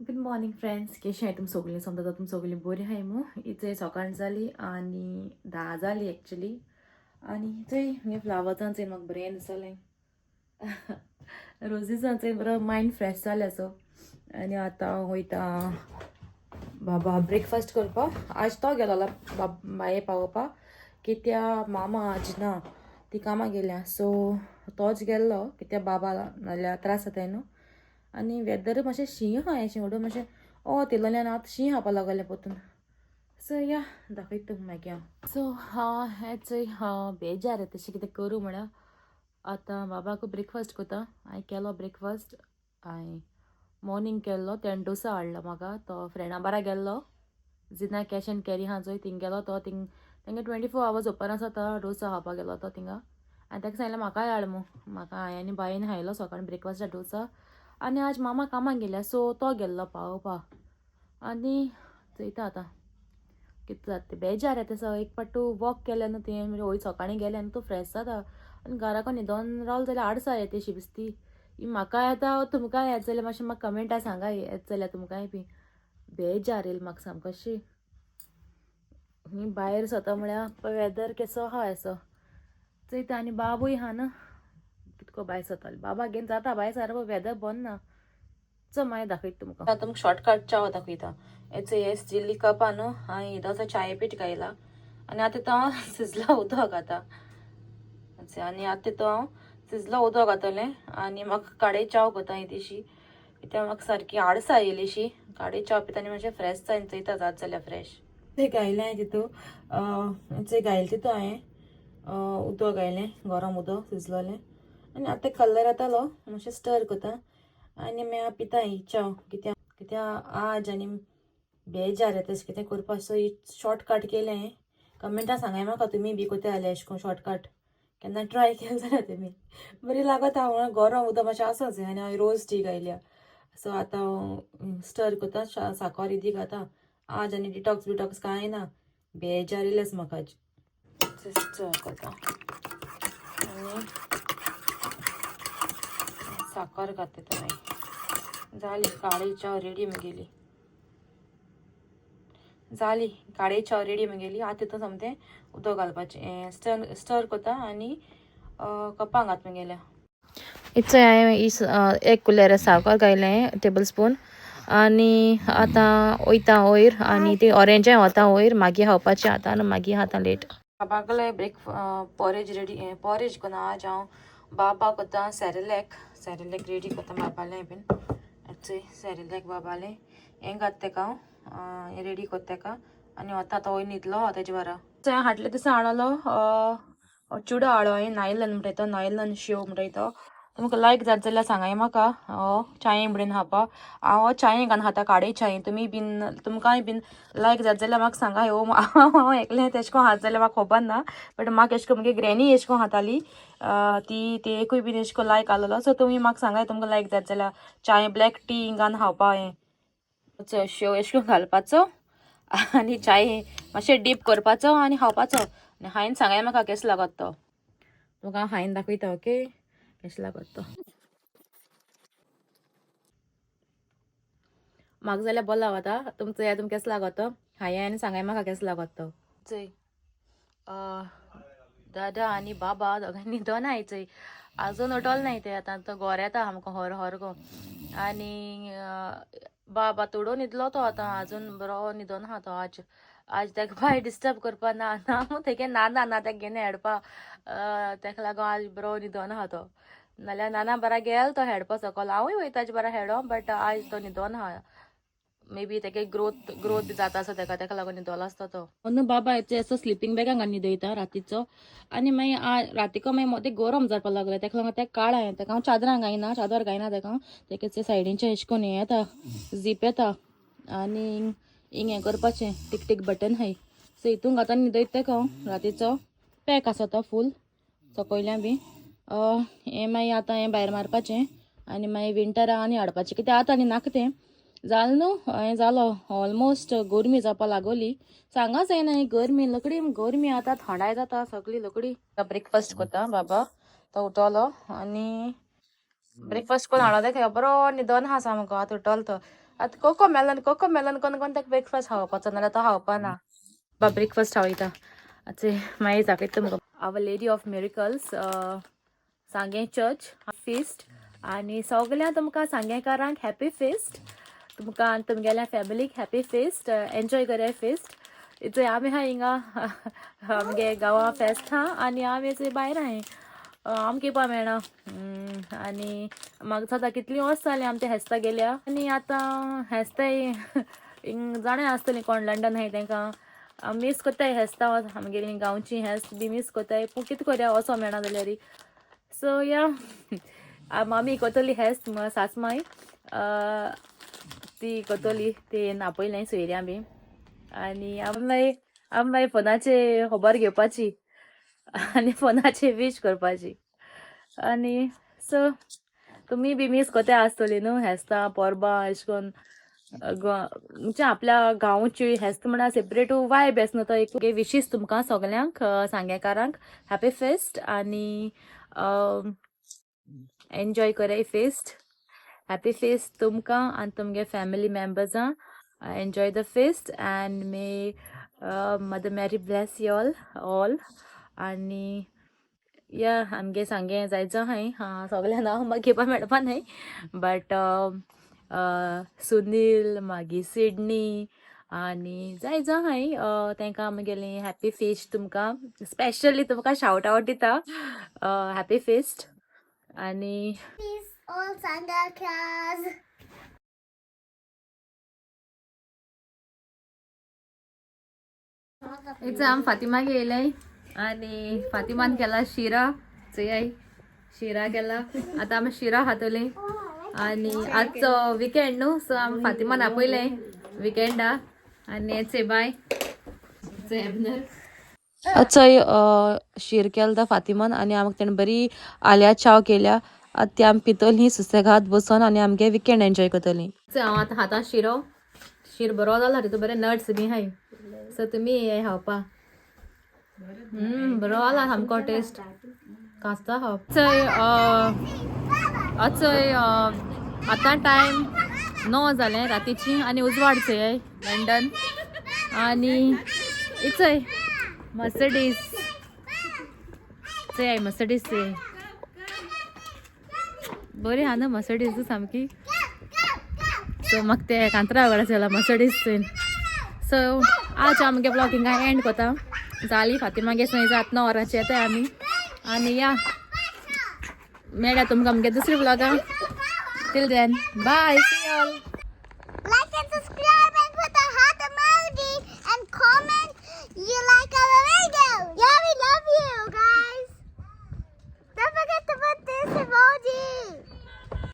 Good morning friends, कशें आहाय तुमी सगळीं? समजा तुमी सगळीं बरीं आहाय मू. इचय सकाळ जाली आनी 10 जाली एक्चुली. आनी चोय मुगे फ्लावर्सान चोय म्हाका बरें दिसलें, रोजीसान चोय बरो मायंड फ्रेश जालें असो. आनी आतां वयता बाबा ब्रेकफास्ट करपाक. आज तो गेलोलो बाये पावोवपाक, कित्या मामा आज ना, ती कामां गेल्या, सो तोच गेल्लो कित्या बाबा नाल्यार त्रास जाताय न्हू. आनी वेदर मातशें शीं आहा, अशें म्हणून मातशें वत येयलोलें आनी आतां शीं खावपा लागलें परतून. सो या दाखयता तुमकां मागीर हांव. सो हांव हें चोय, हांव बेजार तशें कितें करूं म्हळ्यार आतां बाबाक ब्रेकफास्ट करता. हांवें केलो ब्रेकफास्ट, हांवें मॉर्निंग केल्लो. तेणें डोसा हाडलो म्हाका, तो फ्रेंडा बारा गेल्लो, जिना कॅश एंड कॅरी आहा चोय थिंग गेलो तो. थिंग तेंगे 24 आवर्स ओपन आसा, तो डोसा खावपाक गेलो तो थिंगा. आनी ताका सांगलें म्हाकाय हाड मू. म्हाका हांवें आनी बायन खायलो सकाळीं ब्रेकफास्टाक डोसा. आनी आज मामा कामाक गेल्या, सो तो गेल्लो पावोवपाक. आनी चोयता आतां कितें जाता तें. बेजार येता सो एक पाट तूं वॉक केलें न्हू तुवें, म्हणजे वयर सकाळीं गेलें न्हू तूं फ्रेश जाता. आनी घराको न्हिदोन रावलें जाल्यार आडसाय येता अशी बिस्ती. ही म्हाका येता, तुमकांय येता जाल्यार मातशें म्हाका कमेंटा सांगा, येता जाल्यार तुमकांय बी. बेजार येयली म्हाका सामको अशी. ही भायर सोता म्हळ्यार वेदर केसो आहा असो चोयता. आनी बाबूय आहा न्हू, कितको भायर सोतालो बाबा घेवन जाता भायर सारको, वेदर बरो ना. चल मागीर दाखयता तुमकां. आतां तुमकां शॉर्टकट च्याव दाखयता. हेचो हे स्टिल्ली कपा न्हू, हांवें इदोसो चाये पीठ घायला आनी आतां तो हांव शिजलो उदक आतां. आनी आतां तितू हांव शिजलो उदक घातलें आनी म्हाका काडे च्याव करता इतलीशी, कित्याक म्हाका सारकी आडसाय येयलीशी. काडे च्याव पिता आनी मातशें फ्रेश जायन चोयता जात जाल्यार फ्रेश. ते घायलें हांवें तितू, चोय घायलें तितू हांवें उदक घायलें, गरम उदक शिजलोलें. आनी आतां कलर येतालो, मातशें स्टर करता आनी मागीर पिता ही च्याव. कित्याक कित्याक आज आनी बेजार येता तशें कितें करपाक, सो ही शॉर्टकट केलें हांवें. कमेंटा सांगाय म्हाका तुमी बी कोते जाल्यार अशें करून शॉर्टकट केन्ना ट्राय केलें जाल्यार तुमी. बरी लागता म्हणून गरम उदक मातशें आसा जाय. आनी हांवें रोज टी घायल्या, सो आतां हांव स्टर करता, साकर इदी घाता. आज आनी डिटॉक्स बिटॉक्स कांय ना, बेजार येयलेच म्हाका आज. स्टर करता आनी साकर घातता तितून. मागीर जाली काळी च्याव रेडी म्हगेली, जाली काळी च्याव रेडी म्हगेली. आतां तितून सोमतें उदक घालपाचें, स्टर स्टर करता आनी कपां घात म्हगेल्या. इतलें हांवें एक कुलेर साकर घायलें, टेबल स्पून. आनी आतां वयता वयर आनी ती ऑरेंजाय वता वयर, मागीर खावपाचें आतां आनी मागीर आतां लेट. बाबाकले ब्रेक पॉरेज रेडी, पॉरेज कोन्ना आज हांव. बाबा करता सॅरेलॅक, सॅरेलॅक रेडी करता बाबालें बीन. चोय सॅरेलॅक बाबालें हें घात तेका हांव, हें रेडी करता तेका आनी वता. तो वयर न्हिदलो तेजे बारा. हांवें हाडले दिसा हाडलो चुडो हाडलो हांवें, नायलन म्हणटाय तो, नायलन शेव म्हणटाय तो. तुमकां लायक जात जाल्यार सांगाय म्हाका. चाये म्हणून खावपा हांव चाये घालून खाता, काडे चाये. तुमी बीन तुमकांय बीन लायक जात जाल्यार म्हाका सांगा. ह्यो हांव एकलें तेशें कोन्न खात जाल्यार म्हाका खबर ना, बट म्हाका एशें कोन्न म्हगे ग्रॅनी एशें कोन्न खाताली ती, ती एकूय बीन एशें कोन्न लायक आसलेलो. सो तुमी म्हाका सांगाय तुमकां लायक जात जाल्यार चाय ब्लॅक टी घालून खावपा. हें शेव एशें कोन्न घालपाचो आनी चाय मातशें डीप करपाचो आनी खावपाचो. आनी हांवें सांगाय म्हाका केसो लागत तो. तुमकां हांव खायन दाखयता, ओके, केसो लागत तो. म्हाका जाल्यार बरो लागता, तुमचो या तुमकां केसो लागत तो हांवें आनी सांगाय म्हाका केसो लागत तो. चोय दादा आनी बाबा दोगांय न्हिदोन आहाय चोय, आजून उठोल नाय ते. आतां तो गोर येता आमकां हर हर गो. आनी बाबा थोडो न्हिदलो तो, आतां आजून बरो न्हिदोन आहा तो. आज आज ताका बाय डिस्टर्ब करपा ना ना तेगे ना ना ना ताका घेवन हेडपा, ताका लागून आज बरो न्हिदोन आहा तो. नाल्यार नाना बरा गेल तो हेडपा सकल, हांवूय वयता बरा हेडो, बट आज तो न्हिदोन आहा. मे बी तेगे ग्रोथ ग्रोथ बी जाता आसो तेका, तेका लागून न्हिदोलो आसता तो. न्हू बाबा येचे असो स्लिपींग बॅगान घालून न्हिदयता रातीचो. आनी मागीर रातीको मागीर मोदें गरम जावपाक लागलें, तेका लागून तेका काळ हांवें तेका हांव चादरां घायना, चादर घायना तेका. तेका सायडीनचें एशें कोन्न हें येता, झीप येता आनी हिंग हें करपाचें टीक टीक बटन आहाय. सो हितून घातून न्हिदयता तेका हांव रातीचो. पॅक आसा तो फूल सकयल्या बी. हें मागीर आतां हें भायर मारपाचें आनी मागीर विंटरा आनी हाडपाचें, कित्याक आतां आनी नाका तें जालें न्हू. हें जालो ऑलमोस्ट गरमी जावपा लागोली, सांगा जायना ही गरमी लकडी गरमी आतां थंडाय जाता सगळी लकडी. ब्रेकफास्ट करता बाबा, तो उठलो आनी ब्रेकफास्ट करून हाडलो तेका, बरो न्हिदोन आहा सामको. आतां उठलो तो. आतां कोको मेलन कोको मेलन कोण कोण ताका ब्रेकफास्ट खावपाचो नाल्यार तो खावपा ना. बा ब्रेकफास्ट खावयता. आतां मागीर दाखयता तुमकां. Our Lady of Miracles Sanguem church feast. आनी सगळ्या तुमकां सांगेकारांक हॅपी फिस्ट. तुमकां आनी तुमगेल्या फॅमिलीक हॅपी फिस्ट. एन्जॉय कराय फिस्ट. इतले आमी आहा हिंगा आमगे गांवा फेस्त आहा आनी आमी भायर आहाय. आमकां येवपा मेळना. आनी म्हाका दिसता कितलीं वर्सां जालीं आमच्या हेस्ता गेल्या आनी आतां हेस्ताय हिंग जाणां आसतलीं कोण लंडन आहाय तेंकां मीस कोत्ताय हेस्तां आमगेली गांवची हेस्त बी मीस कोत्ताय. पूण कितें करया वचो मेळना जाल्यार. सो या मामी कोतली हेस्त सासमाय ती कोतली ती आपयलें सोयऱ्यां बी. आनी आमी मागीर आमी मागीर फोनाचे खबर घेवपाची आनी फोनाचे वीश करपाची. आनी सो तुमी बी मीस कोत्या आसतली न्हू हेस्तां परबां अशें करून म्हणजे आपल्या गांवची हेस्त म्हणल्यार सेपरेट वायब येस न्हू तो एक विशीस तुमकां सगल्यांक सांगेकारांक हॅपी फेस्ट आनी एन्जॉय कराय फेस्ट. हॅपी फेस्ट तुमकां आनी तुमगे family मेम्बर्सां. Enjoy the feast and may Mother Mary bless you all all. आनी या आमगे सांगे जायचो हांय हां सगळ्या नांव म्हाका घेवपा मेळपा न्हय बट सुनील मागीर सिडनी आनी जाय जाय हांय तांकां आमगेलें हॅपी फिस्ट. तुमकां स्पेशली तुमकां शावट आवट दिता हॅपी फिस्ट आनी Peace all Santa Claus. इथं आम फातिमा गेलंय आनी फातिमान केला शिरा. चोयाय शिरा केला. आतां आमी शिरा खातली. आनी आजचो विकेंड न्हू सो आमी फातिमान आपयलें विकेंडा. आनी चय बाय चय एबनर चय शीर केला फातिमान आनी आमकां तेणें बरी आल्या चाव केल्या. आतां ती आमी पितलीं सुसेगाद बसून आनी आमगे विकेंड एन्जॉय करतलीं. चय हांव आतां हातान शिरो शीर बरो जाला तितून बरे नट्स बी हाय. सो तुमी हे खावपा. बरो आला सामको टेस्ट कास्ता खावप. चय चय आतां टायम 9 जालें रातीची आनी उजवाड चय लंडन. आनी इचय मर्सिडीज चय मर्सिडीज चय बरी आहा न्हू मर्सिडीज सामकी. सो म्हाका ते कांतरा वांगडा चला मर्सिडीज चोयन. सो आज आमगे ब्लॉग हिंगा एंड कोता. जाली फातिमा गे थंय जात 9 वरांचेर येताय आमी. आनी या मेळ्या तुमकां आमगे दुसरी ब्लॉगां. Till then bye, see all.